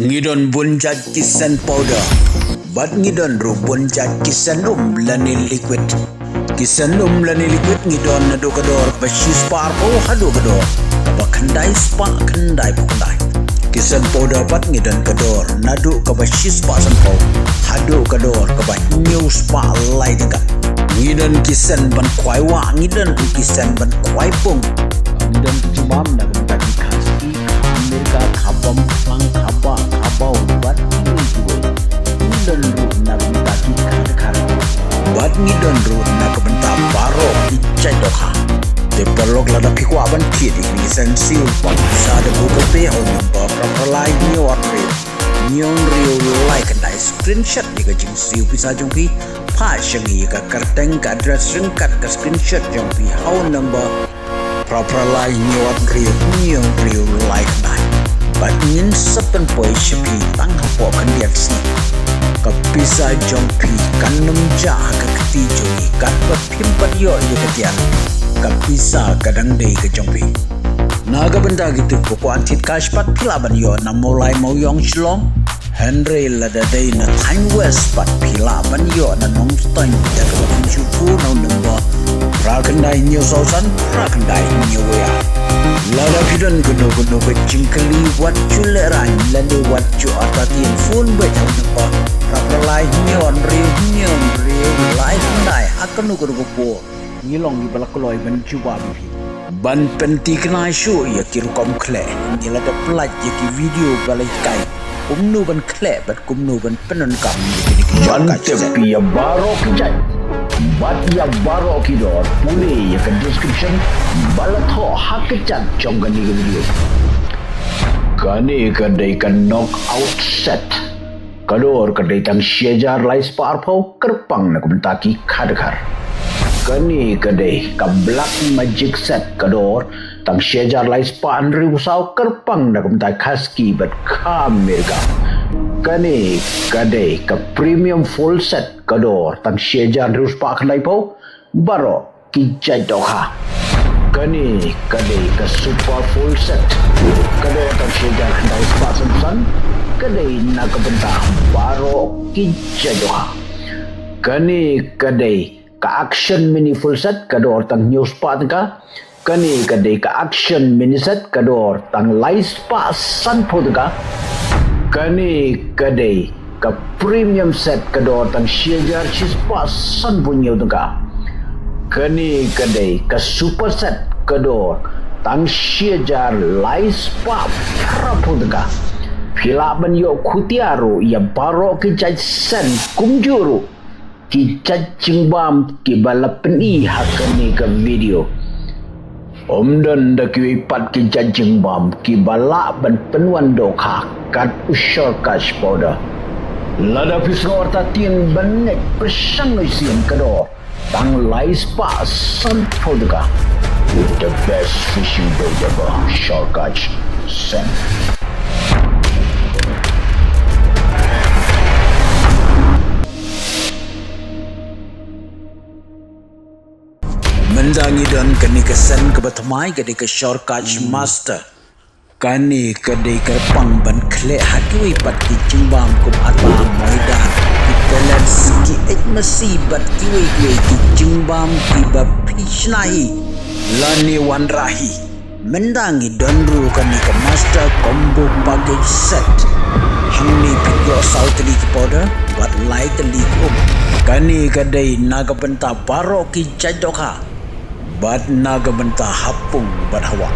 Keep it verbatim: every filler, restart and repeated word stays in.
Ngi don bun jait ki scent powder. Bad ngi don ruh bun jait ki scent um lane liquid. Ki scent um lane liquid ngi don naduh ka dor kaba shispah arphew haduh ka dor kaba khyndai spah khyndai phew khyndai. Ki scent powder pat ngi don ka dor naduh kaba shispah sanphew haduh ka dor kaba hynñiew spah lai tyngka. Ngi don ki scent ban khwai wah, ngi don ruh ki scent ban khwai pung. Ngi don ki jingbam na ka bynta ki kha ski, kha Amerika, kha bam phlang, kha bah, kha baw, bad kiwei kiwei. Ngi don ruh na ka bynta ki kha dkhar. Bad ngi don ruh na ka bynta baroh ki jait dohkha. Te paralok, lada phi kwah ban thied ïa kine ki scent seal, pynbna da Google Pay ha u number phra phra lai hynñiew ar hynriew hynñiew hynriew lai khyndai. Screenshot ïa ka jingsiew pisa jong phi, phah sha ngi ïa ka kyrteng, ka address ryngkat ka screenshot jong phi ha u number phra phra lai hynñiew ar hynriew hynñiew hynriew lai khyndai. Bad ngin sa pynpoi sha phi tang hapoh khyndiat sngi. Ka pisa jong phi kan ym jah ha ka kti jong ngi, katba phim pat ïoh ïa ka dian. Ka pisa ka dang dei ka jong phi. Na ka bynta kito kiba kwah thied cash pat, phi lah ban ïoh na Mawlai Mawiong Shillong. Hynrei lada dei na thaiñ West pat phi lah ban ïoh na Nongstoiñ da kaba phin shu phone na u number phra khyndai hynñiew saw san phra khyndai hynñiew wei ar. Lada phi don kano kano ka jingkylli, wat ju lehraiñ lane wat ju artatien, phone beit ha u number phra phra lai hynñiew ar hynriew hynñiew hynriew lai khyndai ha kano kano ka por. Ngi long kiba la kloi ban jubab ïa phi. Ban pynthikna shuh ïa ki rukom khleh, ngi la dep pyllait ïa ki video ba la hikai kumno ban khleh bad kumno ban pyndonkam ïa kine ki shortcut. Ban tip ïa baroh ki jait bad ïa baroh ki dor, pule ïa ka description ba la thoh ha ka jait jong kane ka video. Kane ka dei ka knockout set. Ka dor ka dei tang shi hajar lai spah arphew, kyrpang na ka bynta ki kha dkhar. Kane ka dei ka Black Magic set, ka dor tang shi hajar lai spah hynriew saw, kyrpang na ka bynta kha ski bad kha Amerika. Kane ka dei ka Premium Full set, ka dor tang shi hajar hynriew spah khyndaiphew, baroh ki jait dohkha. Kane ka dei ka Super Full set, ka dor tang shi hajar khyndai spah sanphew san, ka dei na ka bynta baroh ki jait dohkha. Kane ka dei ka Action Mini Full set, ka dor tang hynñiew spah tyngka. Kane ka dei ka Action Mini set, ka dor tang lai spah sanphew tyngka. Kane ka dei ka Premium set, ka dor tang shi hajar shi spah sanphew hynñiew tyngka. Kane ka dei ka Super set, ka dor tang shi hajar lai spah phraphew tyngka. Phi lah ban ïoh khutia ruh ïa baroh ki jait scent kumjuh ruh ki jait jingbam kiba la pyni ha kane ka video. Ym don da kiwei pat ki jait jingbam kiba lah ban pynwan dohkha kat u Shark Catch powder. Lada phi sngew artatien ban ngeit pyrshang ïa u sien, ka dor tang lai spah sanphew tyngka. With the best fishing bait ever, Shark Catch scent. Mynta ngi don kane ka scent kaba thymmai, ka dei ka Shark Catch Master. Kane ka dei kyrpang ban khleh ha kiwei pat ki jingbam kum ata, moida, ki pellets, ki eit masi bad kiwei kiwei ki jingbam kiba phi shna hi lane wanrah hi. Mynta ngi don ruh kane ka Master Combo Package Set. Hangne phi ïoh saw tylli ki powder bad lai tylli ki um. Kane ka dei na ka bynta baroh ki jait dohkha bad na ka bynta ha pung bad ha wah.